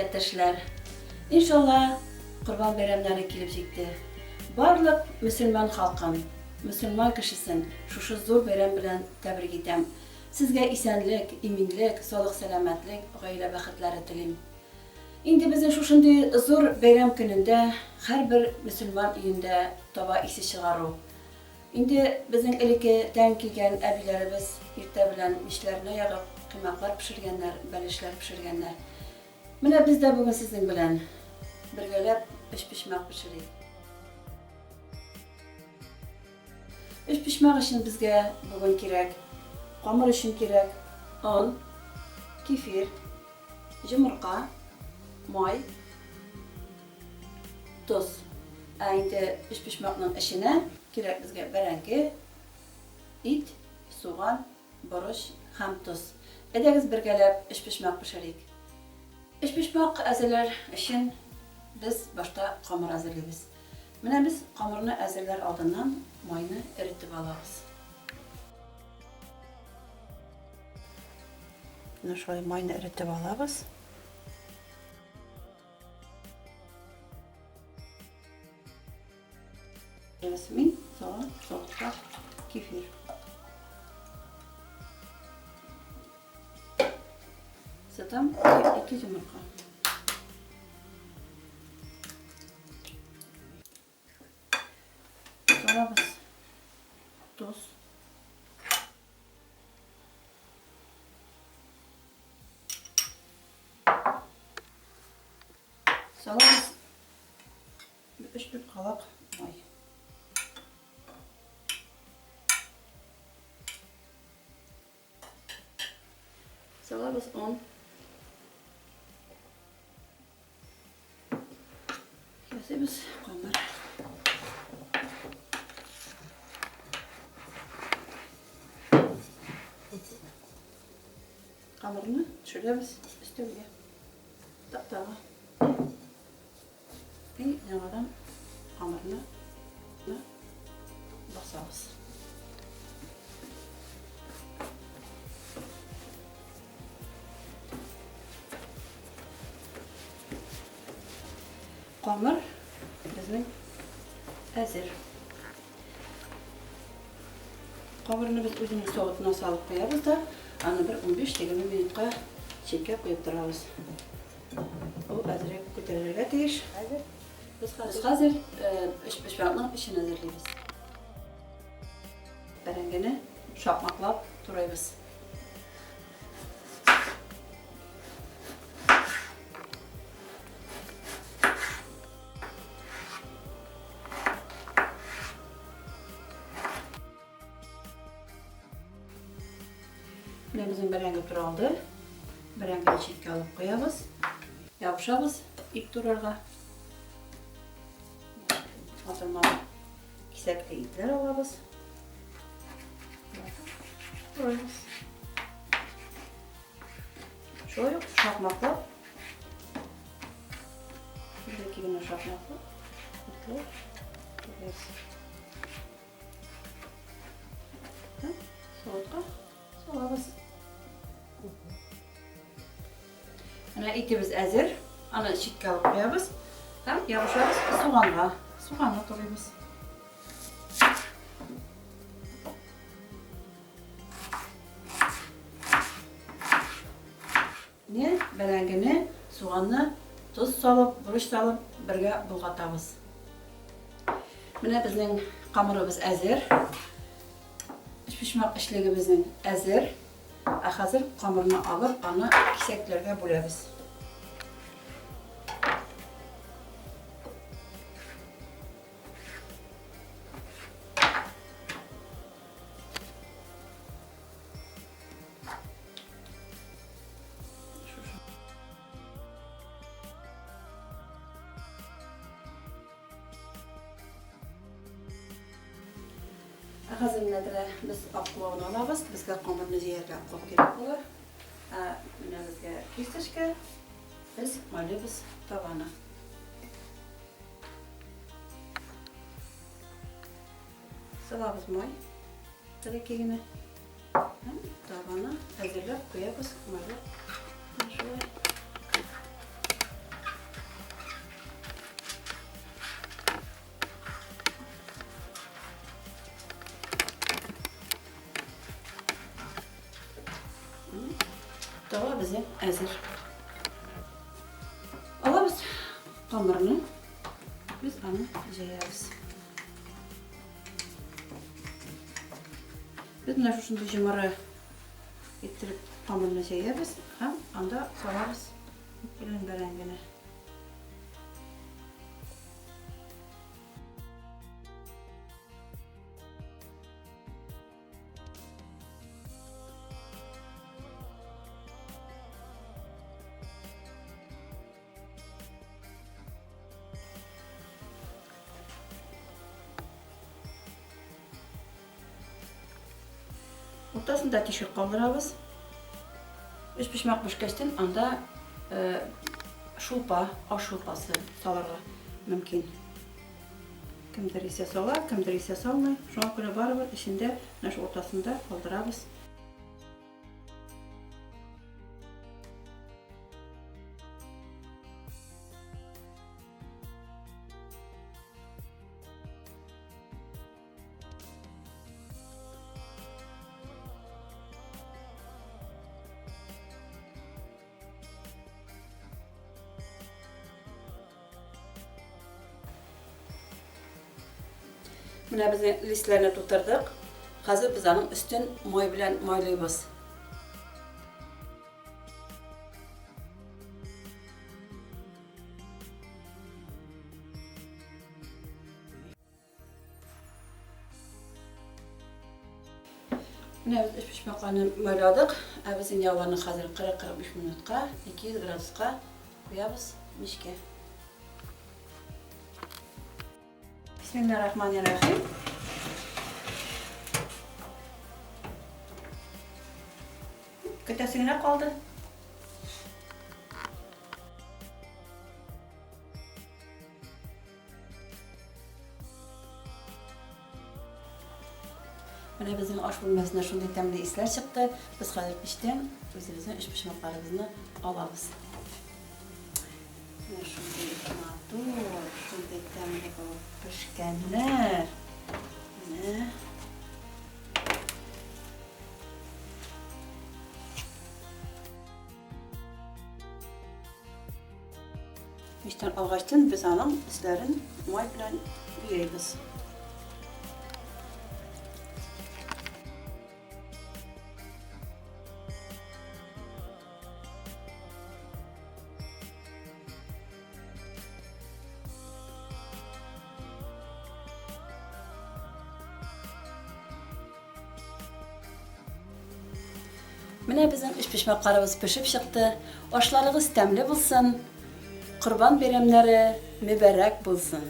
милләттәшләр! Иншалла, Корбан бәйрәмнәре килеп җитте. Барлык мөселман халкын, мөселман кешесен шушы зур бәйрәм белән тәбрик итәм. Сезгә исәнлек, иминлек, саулык-сәламәтлек, гаилә бәхетләре телим. Инде безнең шушындый зур бәйрәм көнендә һәрбер мөселман өендә таба исе чыгару. Инде безнең элекке тән килгән әбиләребез иртә белән мичләренә ягып коймаклар пешергәннәр, бәлешләр пешергәннәр. Менә без дә бүген сезнең белән бергәләп өчпочмак пешерик. Өчпочмак өчен безгә бүген кирәк, камыр өчен кирәк он, кефир, йомырка, май, Тоз. Ә инде өчпочмакның эченә кирәк безгә бәрәңге, ит, суган, борыч һәм тоз. Әйдәгез бергәләп өчпочмак пешерик. Өчпочмак әзерләр өчен без башта камыр әзерлибез. Менә без камырны әзерләр алдыннан майны эретеп алабыз. Менә шулай майны эретеп алабыз. Мин салам савытка кефир. Сатам ике йомырка. Салабыз тоз. Салабыз 3-4 калак май. Салабыз он. Ясыйбыз камыр. Камырны төшерәбез өстәлгә, тактага. И яңадан камырны басабыз. Камыр безнең әзер. Камырны без үзенең савытына салып куябыз да, аны бер 15-20 минутка читкә куеп торабыз. Ул әзрәк күтәрелергә тиеш. Хәзер без хәзер өчпочмакның эчен әзерлибез. Бәрәңгене шакмаклап турайбыз. Менә безнең бәрәңге туралды. Бәрәңгене читкә алып куябыз. Ябышабыз ит турарга. Матур-матур кисәкле итләр алабыз. Турыйбыз. Шулай ук шакмаклап, бәлки генә шакмаклап, итләр турыйбыз. Савытка салабыз. Менә итебез әзер. Аны читкә алып куябыз һәм ябышабыз суганга. Суганны турыйбыз. Не бәрәңгене, суганны тоз салып, борыч салып бергә болгатабыз. Менә безнең камырыбыз әзер. Өчпочмак эчлегебезнең әзер. Ә хәзер камырны алып, аны кисәкләргә бүләбез. Ә хәзер менә теге без ак куагын алабыз. Безгә камырны җәяргә ак куак кирәк булыр. Ә менә безгә кисточка. Без майлыйбыз табаны. Салабыз май. Бәләкәй генә. Һәм табаны әзерләп куябыз, майлап. Менә шулай. әзер. Алабыз камырны, без аны җәябез. Без менә шушындый җомыры иттереп камырны җәябез һәм анда салабыз ит белән бәрәңгене. Уртасында тишек калдырабыз. Өчпочмак пешкәчтен анда э, шулпа, аш шулпасы салырга мөмкин. Кемдер исә сала, кемдер исә салмый. Шуңа күрә барыбер эчендә, менә шу уртасында калдырабыз. Менә без листләрне тутырдык. Хәзер без аның өстен май белән майлыйбыз. Менә без өчпочмакларны майладык. Ә без инде аларны хәзер 40-45 минутка 200 градуска куябыз мичкә. Бисмиллахир-рахманир-рахим. Көтәсе генә калды. Менә безнең аш бүлмәсенә шундый тәмле исләр чыкты. Без хәзер пичтән үзебезнең өчпочмакларыбызны алабыз. Менә шундый матур, шундый тәмле булып пешкәннәр. Менә. Мичтән алгачтын без аның өсләрен май белән буяйбыз. Менә безнең өчпочмакларыбыз пешеп чыкты. Ашларыгыз тәмле булсын. Корбан бәйрәмнәре мөбарәк булсын.